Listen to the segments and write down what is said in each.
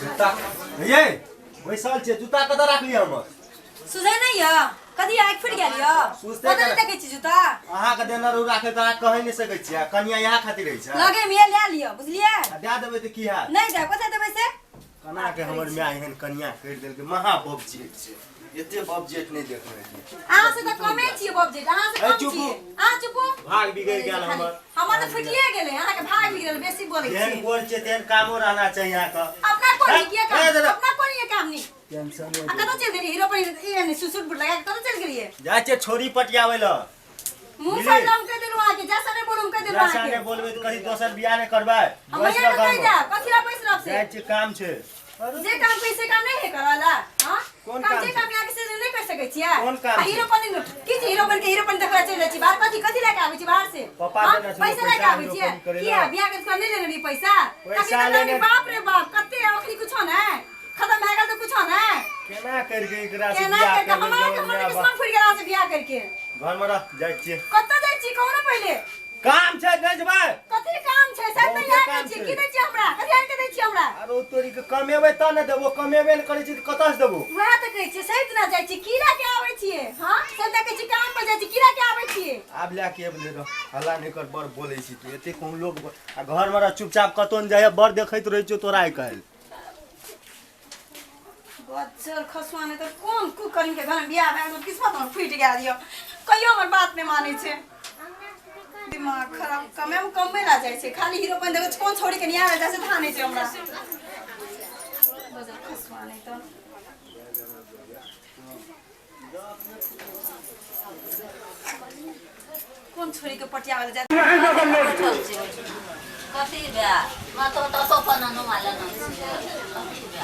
जूता ये बैसल छियै, जूता कतऽ राखलियै हमर? सुझै नहि यऽ कथी आँखि फुटि गेल यऽ? सुझतै कतऽ केना? देखै छी जूता? अहाँके देने रहू राखै तऽ अहाँ कहै नहि सकै छियै, आ कनिया यहाँ खातिर रहै छै। लगे मे लए लिअ, बुझलियै? आ दए देबै तऽ की हैत? नहि देब, कतऽ देबै से? केना के हमर माय एहन कनिया करि देलकै, महा बबजेट छै, एते बबजेट नहि देखने रहियै। अहाँ से तऽ कमे छियै बबजेट, अहाँ से ए, कम चुपू। छियै। अहाँ चुपू। भाग बिगड़ि गेल हमर। हमर तऽ फुटिए गेलै, अहाँके भाग बिगड़ल, बेसी बोलै जेहन छियै। गोर छै तेहन कामो रहना चाही अहाँके। अपना कोन ए, किया काम? ए, दादा। अपना कोन ये काम नहीं? टेंशन आ कतऽ चलि गेलियै हीरो पर ई नहि सुसुर बुट लगा के कतऽ चलि गेलियै? जाइ छियै छोरी पटियाबै लए। मुँह बुझलियै? फाड़ि हम कहि देलहुँ अहाँके, जैसा नहि बोलू हम कहि देलहुँ जैसा अहाँके। नहि बोलबै तऽ कहीं दोसर बियाह नहि करबै। हम बैस भैया रह के कहि घरमे। देब, कथी लए बैस रहब से? जाइ छियै, काम छै। जे काम करै से काम नहि है करला। हां, कोन काम काम जे छै? काम यहाँ के से नहि कर सकै छियै। कोन काम आ हीरो छै? बनी की छै, हीरो बन के हीरो बन देखला चलि जाइ छी बाहर, कथी कथी लए के आबै छी बाहर से? पापा हाँ? देने छलै पैसा लए के पैसा आबै हीरो छियै बनी करै किया? लए। बियाह के दुकान नहि लेने रहियै पैसा? पैसा तखन तऽ लेने- बाप रे बाप, कते अखनी कुछो ने खत्म भए गेल तऽ कुछो ने। केना करके एकरा से केना बियाह करके कर हमरा लेलकै हमर माय बाप? किस्मत फुटि गेल अहाँ से बियाह करके। घर में रह, जाइ छियै। कतऽ जाइ छी कहू ने पहिले। काम छै, नहि जेबै? कथी काम छै? शायद बहुते नहि यहाँ काम छी। छै। की दै छियै हमरा? कथी आनि के दै छियै हमरा? आरो तोरी के कमेबै तऽ ने देबो, कमेबे ने करै छी तऽ कतऽ से देबो? वएह तऽ कहै छियै, सही दिना जाइ छी, की लए के आबै छियै? हँ, सही दिना कहै छी काम पर जाइ छी, की लए के आबै छियै? आब लए के एबले रह, हल्ला नहि कर, बड़ बोलै छी तू एते। कहूँ लोग आ घर में रह चुपचाप, कतौ नहि जाइए, बड़ देखैत रहै छियौ तोरा आइ काल्हि। बच्चर खसुआ नहि तऽ कोन कुकर्म के घर में बियाह भए गेल, किस्मत हमर फूटि गेल यऽ। कहियो हमर बात नहि मानै छै, दिमाग खराब। कमे मे कमे ला जाइ छै, खाली हीरो बनि देखै छै, कोन छोड़ी के नियार जाइ छै थाह नहि छै हमरा। बजर खसुआ नहि तऽ कोन छोरी के पटियावल जाय। कथी बे मातो तो सोफा न नुमा लेना छियै, कथी बे?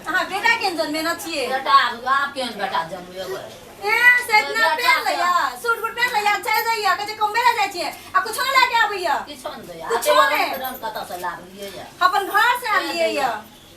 अहाँ बेटा के जन्मेने छियै? बेटा आब केहन बेटा जन्मेबै? ए से इतना पेन लैया, सूट बूट पेन लैया, चलि जाइया, कहै छै कमबे लए जाइ छियै आ कुछो नहि लए के आबैया। किछो नहि दैया? कुछो नहि। कतऽ से लाबलियै या? अपन घर से आनलियै या।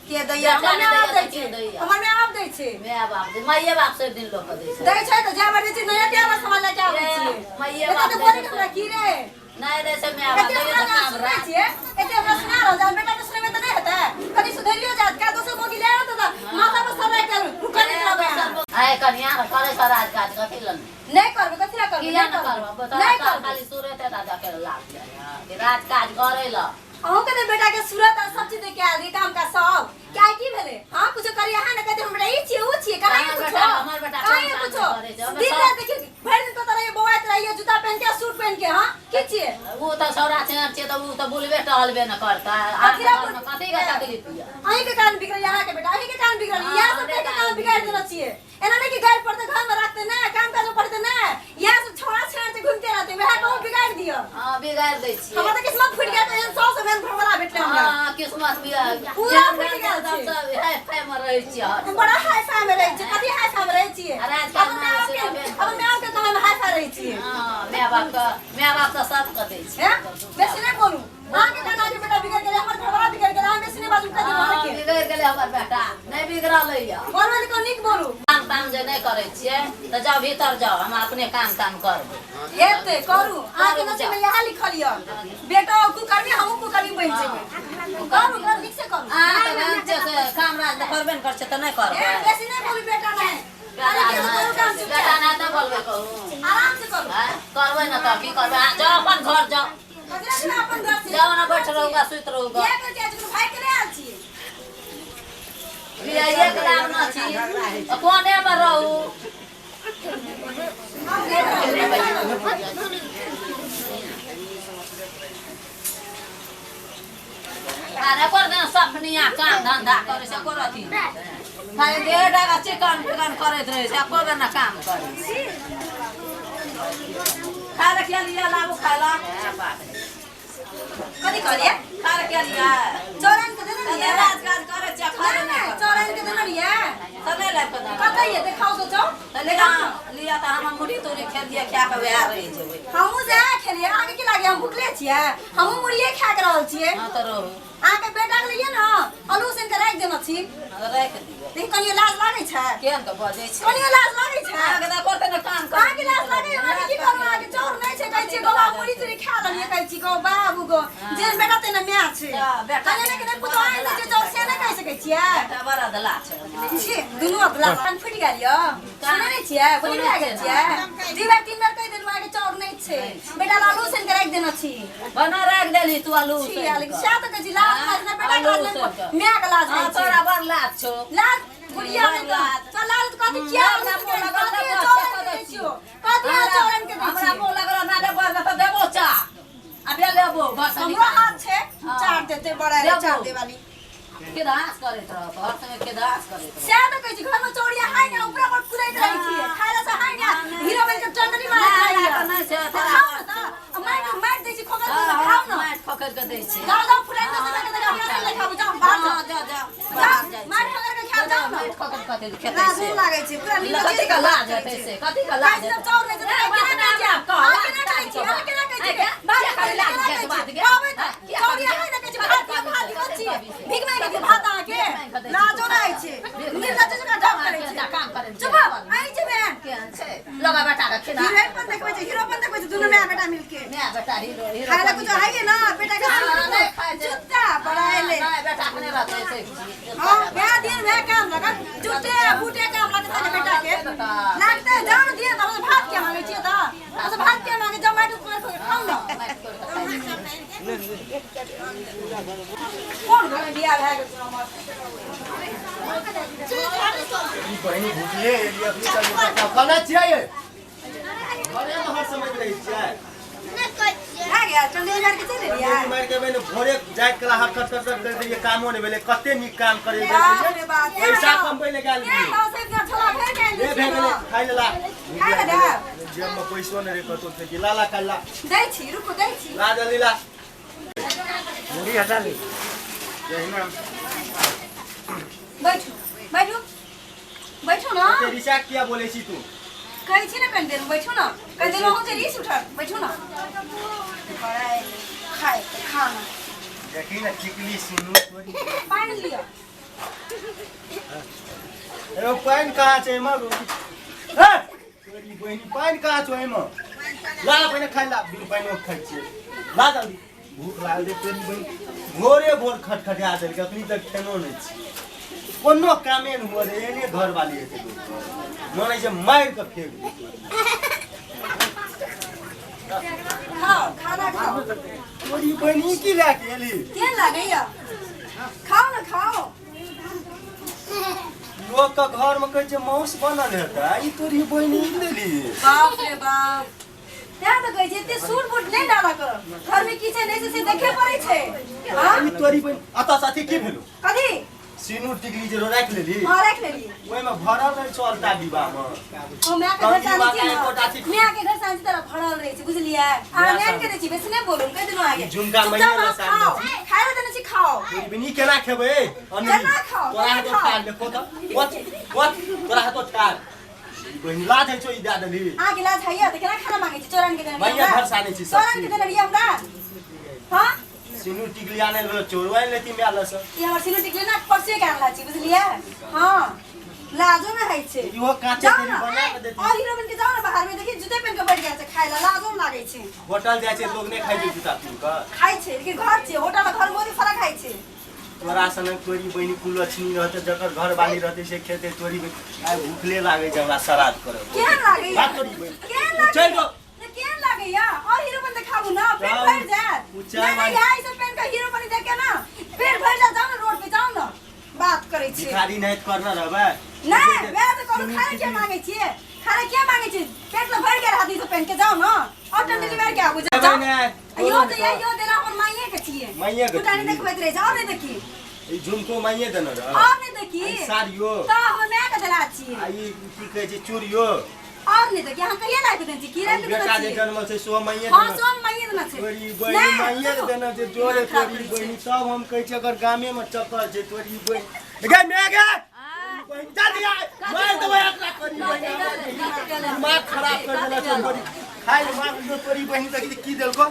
के दैया? बेटा हमर नहि माय बाप दैया दै तऽ के छै। दैया? हमर माय बाप दै छै। माय बाप दै, माइए बाप सब दिन लोक के दै छै। दै छै तऽ जाय बार दै छै, नया प्यार सामान लए के आबै छियै। माइए एते बाप तऽ दै बोलै छै। हमरा की रे? नहि दै छै माय बाप एते दैया हमरा तऽ काम सुनै राख। छियै, एते हमरा सुना रहल छै, बेटा के सुनेबै तऽ नहि हेतै? कनि सुधरियो जायत, का दोसर मौगी ले आयत तऽ माथा पर सर राखि कऽ रुकल नहि रहबै अहाँ। आइ कनिया करै छ राज काज, कथी लए नहि? नहि करबै, कथी लए करबै? किया नहि नहि करबै, करबै? नहि करबै। खाली सूरत एटा दके लाग जाय राज काज करै लए। अहूँ के तऽ बेटा के सूरत आ सब चीज देख के आयल रहियै, काम काज सब के आइ की भेलै? हाँ, कुछो करियै अहाँ ने, कहते हमरा ई छियै, ऊ छियै, कहाँ हमर ये कुछो? बेटा- हमर बेटा कहाँ कोन ये काम कुछो? करै छै? हमर दिन सब- रात देखियौ, भरि दिन कतऽ रहियै, बौआइत रहियै जूता पहिन के आ सूट पहिन के। हाँ, की छियै? ओ तऽ सौरा छेर छियै तऽ ओ तऽ बुलबे टहलबे ने करतै। कथी लए घरमे कथी के तकलीफ यऽ? अहीं के कारण बिगड़ल अहाँके बेटा, अहीं के कारण बिगड़ल। हाँ, इएह सब हमरे कहि के कारण काम बिगाड़ि देने छियै। एना नहि कि गारि पड़तै घर में रखते ना, काम काज में पड़ते ना, इएह सब छोड़ा छेड़ से घूमते रहते, वएह कहूँ बिगाड़ दियो। हाँ, बिगाड़ दै छियै। हमर तऽ किस्मत फूटि गेल, एहन साउस एहन घरवाला भेटलै हमरा। हाँ, किस्मत बिगाड़ पूरा फूटि गेल छै। सब हाई फाई में रहै छियै हर हम बड़ा हाई फाई में रहै छियै। कथी हाई फाई में रहै छियै? आ राजकाज अपन माय बाप के, अपन माय बाप के कमाई में हाई फाई रहै छियै। हाँ, माय बाप के, माय बाप तऽ सबके दै छै। हैं, बेसी नहि बोलू। अहाँके काका के बेटा बिगड़ गेलै, हमर घरवाला बिगड़ गेलै, अहाँ बेसी नहि बाजू, कहि देलहुँ हाँ, अहाँके। बिगड़ि गेलै हमर बेटा, नहि बिगड़ल यऽ। बोलबै तऽ कनि नीक बोलू। काम ताम जे नहि करै छियै तऽ जाउ भीतर जाउ, हम अपने काम ताम करबै। हेतै, करू। अहाँके नसीब में इएह लिखल यऽ, बेटो कुकर्मी, हमहूँ कुकर्मी बनि जेबै। करू, करू, नीक से करू। अहाँ तऽ नाम छै से काम राज तऽ करबे ने करै छियै तऽ नहि ए, करबै? बेसी नहि बोलू, बेटा नहि। बेटा अरे, के करू काम बेटा चुपचाप। नहि तऽ बोलबै कहू। आराम से करू। आँय, करबै ने तऽ की करबै? अहाँ जाउ अपन घर जाउ। जाउ ने, बैठ रहूगा, सुति रहूगा। बियाहिए के लाभ न छी तऽ कोने मे रहू। आर एको दिन सफनिया काम धंधा करै छै, एको अथी नहि। खाली देह डागा चिकन फिकन करैत रहै छै, एको बेर ने काम करै छै। खाय लए किया लिअ, लाबू खाय लए। कथी कहलियै? खाय लए किया लिअ? चौरान के देने रहियै। राज काज करै छियै, खाय नहि, नहि, चौरान के देने रहियै। तऽ नहि लाबि कऽ देबै? कतऽ ये? देखाउ तो, चौ। तऽ लिअ, लिअ। दिया तऽ हम मुड़ी तोड़ी खेलियै, खा कऽ वएह रहि जेबै। हमहूँ सएह खेलियै। अहाँके की लागैए, हम भुखले छियै? हमहूँ मुड़िए खा के रहल छियै। हँ तऽ रहू। अहाँके बेटाके लिए ने आलू उसैन के राखि देने छी। हँ तऽ राखि दियौ। लेकिन कनियो लाज लागै छै? केहन के बजै छै? कनियो लाज लागै छै? अहाँके तऽ करतै ने काम करै। अहाँके लाज लागै? अहाँके की करू, अहाँके चाउर नहि छै। कहै छियै गौआ मुड़ी तुड़ी खा लेलियै। कहै छी गौ बाबू गौ, जेहन बेटा तेना माय छै। तऽ बेटा कनियो ने कि पुतोह आनि दै छै चाउर, से नहि कहि सकै छियै? बेटा बड़ अधला छै। छी दुनू अधला। कान फुटि गेल यऽ, सुनै नहि छियै? बोली भए गेल छियै। दू बेर तीन बेर कहि देलहुँ, अहाँके चाउर नहि छै, बेटा लालू उसैन के राखि देने छी। बना राखि देली तू आलू छी उसैन लेकिन कऽ। सएह तऽ कहै छी, लाज लाज नहि बेटा के, लाज नहि माय के लाज हँ नहि छै। तोरा बड़ लाज छौ। लाज बुढ़िया बड़ नहि लाज। तऽ लाज कथी किया? हमरा मुँह लगल कथी तऽ चाउर बस के दै कऽ छियौ? कथी चाउर के दै हमरा छियौ? मुँह लगल ना देबो तऽ देबो चाह। अबे लेबो बस। हमरो हाथ छै, चार देते बड़ा देबो। चार दे वाली। खेदास करैत रहत, हर समय खेदास करैत रहत। सएह तऽ कहै छी, घरमे चौड़िया हाय ने ऊपरा पर कुदैत रहै छियै, खाय ला से हाय ने हीरो बनि के टंगरी मारैत नहि, रहैया। नहि छै, तऽ खाउ ने तऽ आ मारि मारि दै छी खोकर के, खाउ ने। माटि खखैर के दै छै। जाओ जाओ, फुलाइन दे के देखा, हमरा से खाबू, जाओ बाहर जाओ। हँ, जा जा। जाओ, मारि खोकर के खाओ, जाओ ने। माटि खखैर कथी खेतै लाज से? नहि लागै छै पूरा नीला कथी के लाज हेतै से? कथी के लाज सब चाउर नहि छै तऽ केना कहै छियै? अहाँ केना कहै छियै? अहाँ केना कहै छियै? बात करै केना कहै छियै? कहबै तऽ चौड़िया हाय ने कहै छियै, भात दिअ, भात दिअ छियै। भीख मांगि के भात अहाँके लाजो नहि होइ छै। निर्लज्ज जकाँ गप करै छै। काम करै छै। चुप, अहीं छै बहन। केहन छै? लगा बेटा के खिला। हीरोइन पर देखबै छै, हीरो पर देखबै छै, दुनू माय बेटा मिलके। माय बेटा हीरो हीरो। खाय ला कुछो हइए ना बेटा के? हाँ, नहि खाय छै। जुत्ता बड़ा एले। नहि, बेटा के नहि रहतै से। हाँ, वएह दिन वएह काम लगत, जुत्ते बूटे काम लगत अहाँके बेटा के लागतै। जाउ ने दिअ तऽ भात किया मांगै छियै? तऽ ओतऽ भात किया मांगै? जाउ माटि उपर खाउ ने। कोन घरमे बियाह भए गेल छै हमर? ई बहिनी भुखले एली अखनी तक बताउ कना छियै ये? घरे में हर समय रहै छियै। भए गेल चंदेल झाड़ के चलि एलियै। चंदेरी मारि के एबै ने, भोरे जाइत कला हक खट खट खट करैत रहियै, कामो नहि भेलै। कते नीक काम करै बाप रे बाप। पैसा कमबै लए गेल तें रहियै। तऽ से छोला भरि के आनि ले दै भए छियै गेलै ने। खाइ लेला। खाइ ले देब? जेब में पैसो नहि रहै कतौ फेकी। ला ला, खाइ ला। दै छी, रुकू, दै छी। ला जल्दी ला। मुड़ी हटा ली। जहिना बैठू बैठू बैठू ने। एते रिचा किया बोलै छी तू? कहै छी ने कनि देर बैठू ने, कनि देर अहूँ जे रीस उठल। बैठू ने। बड़ा एलै खाय के खाना। देखी ने टिकली सिनू तोरी। पानि लिअ। एगो पानि कहाँ छै एहिमे? हे तोरी बहिनी, पानि कहाँ छौ एहिमे? ला पहिने खाइ ला, बिन पानिओ खाइ छियै। ला जल्दी, भूख लागल छै। तोरी बहिनी भोरे भोर खटखटा देलकै, अखनी तक खेनो नहि छी, कोनो कामे नहि हुअ दे। एहने घरवाली हेतै लोकके, मन होइ छै मारि कऽ फेंक दी। खाओ, खाना खाओ। तोरी बहिनी, की लए के एली? केहन लागैया? खाओ ने, खाओ। लोकके घरमे कहै छै माउस बनल हेतै, ई तोरी बहिनी ई देली। बाप रे बाप, तें तऽ कहै छै एते सूट बूट नहि डालऽ कर। घरमे की छै नहि छै से देखे पड़ै छै। हाँ? ई तोरी बहिनी, अतऽ से अथी की भेलौ? कथी? सिनूर टिकली जे राखि लेली। हाँ, राखि लेली। ओहिमे भरल रहै छै अलता डिब्बामे। ओ माय के घर से आनै छियै एकोटा ने, चीज। माय के घर से आनै छी तऽ भरल रहै छै, बुझलियै? अहाँ माय नहि के दै छी, बेसी नहि बोलू, कहि देलहुँ अहाँके। झुमका चुपचाप मैया अहाँ लए खाओ, खाय लए देने छी, खाओ। तोरी बहिनी, केना खेबै? अनरी केना खाओ? तोरा केना हाथो खाओ? ठाढ़ देखो तऽ ओत ओत तोरा हाथो ठाढ़। ई बहिनी लाज होइ छौ ई दए देली? अहाँके लाज हैया तऽ केना खाना मांगै छी? चोरान के देने रहियै मैया हमरा? घर से आनै छी सब चोरान के चीज। देने रहियै हमरा? हाँ। सिनूर टिकली आनै लए चोरवा लेती माय लए से। ई हमर सिनूर टिकली ना परसुए के आनला छी, बुझलियै? हाँ, लाजो ने होइ छै। इहो कांचे जाउ तेरी ने बना के देती। और हीरो बन के जाउ ने बाहर में, देखी जूते पहन के बैठ गेल छै खाय ला। लाजो ने लागै छै। होटल जाइ छै लोग नहि खाइ छै जूता पीन कऽ? खाइ छै, लेकिन घर छै। होटल आ घर में बहुत फरक होइ छै। तोरा सनक तोरी बहिनी कुलक्षणी रहतै, जकर घर वाली रहतै से खेतै। तोरी बहिनी, आइ भूखले लागै छै हमरा, श्राद्ध करब। केहन लागैया? बात तोरी बहिनी। केहन लागैया? चलि जो। ने केहन लागैया? और हीरो बन देखाबू ना, पेट जाउ। भरि जायत। ऊँचा नहीं नहीं, वाली। यही सब पहन के हीरो बनी देख के ना पेट भरि जायत। जाउ ने रोड पे, जाउ ने, बात करै छी। भिखारी नहीं करना रहबै। नहीं, वएह तऽ कहलहुँ, खाना किया मांगै छियै? खाना किया मांगै छियै? पेट तऽ भरि गेल हाथी सब पहन के। जाउ ने और टंडली मारि के आबू, जाउ। जेबै नहि। यो तऽ यो देला हमर माइये के छियै। माइये के फुटानी छियै। देखबैत रहै छै। और नहि देखी। ई झुमको माइये देने रह? और नहि देखी। आ ई साड़ियो? तऽ हमर माय के देला छियै। आ ई की कहै छै, चूड़ियो? और नहि देखी। अहाँ कहिया लाबि के देने छी? की आ लाबि ई के देने बेटा जे छियै? जन्मल छै सेहो माइये हाँ, देने? सब माइये देने छै। तोरी बहिनी, नहि, माइये चुप। देने छै जोरे। दिमाग खराब तोरी करै छै। बहिनी, सब हम कहै छी एकर गामे में चक्कर छै। तोरी बहिनी गे, माय गे। आँय, जल्दी आय मार देबै एकरा तोरी बहिन दिमाग खराब कर देला छौ तोरी खाइ ले मार दो तोरी बहिन तक की देलको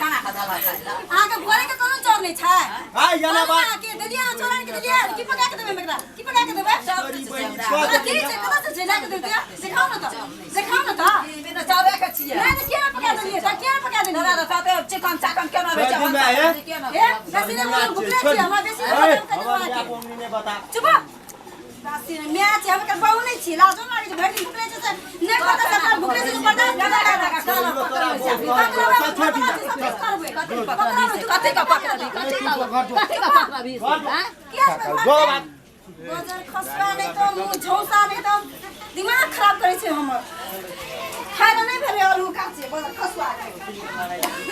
अहाँके घरे के कोनो चोर नहि छै आय जाना बात अहाँके देलियै अहाँ चोरान के देलियै की पका के देबै एकरा की पका के देबै तोरी बहिन ओकरा की छै कतऽ से छै ला के देबै देखाउ ने तऽ देखाउ ने तऽ नहि तऽ किया पका देलियै तऽ किया पका देलियै ए बेसी नहि बोलू भुखले छी हमरा बेसी नहि ए, बोलू कहि हमर देबै बियाह बोमनी नहि बता चुप दासी ने माय छै हम एकर बहू नहि छी लाजो नहि लागै छै भरि दिन भुखले छै से नहि पता से अपना भुखले छै से बर्दाश्त नहि जो बात बजर खसुआ नहि तऽ मुँह झौसा नहि तऽ दिमाग खराब करै छै हमर खाय लए नहि भेलै आलू काचे बजर खसुआ के।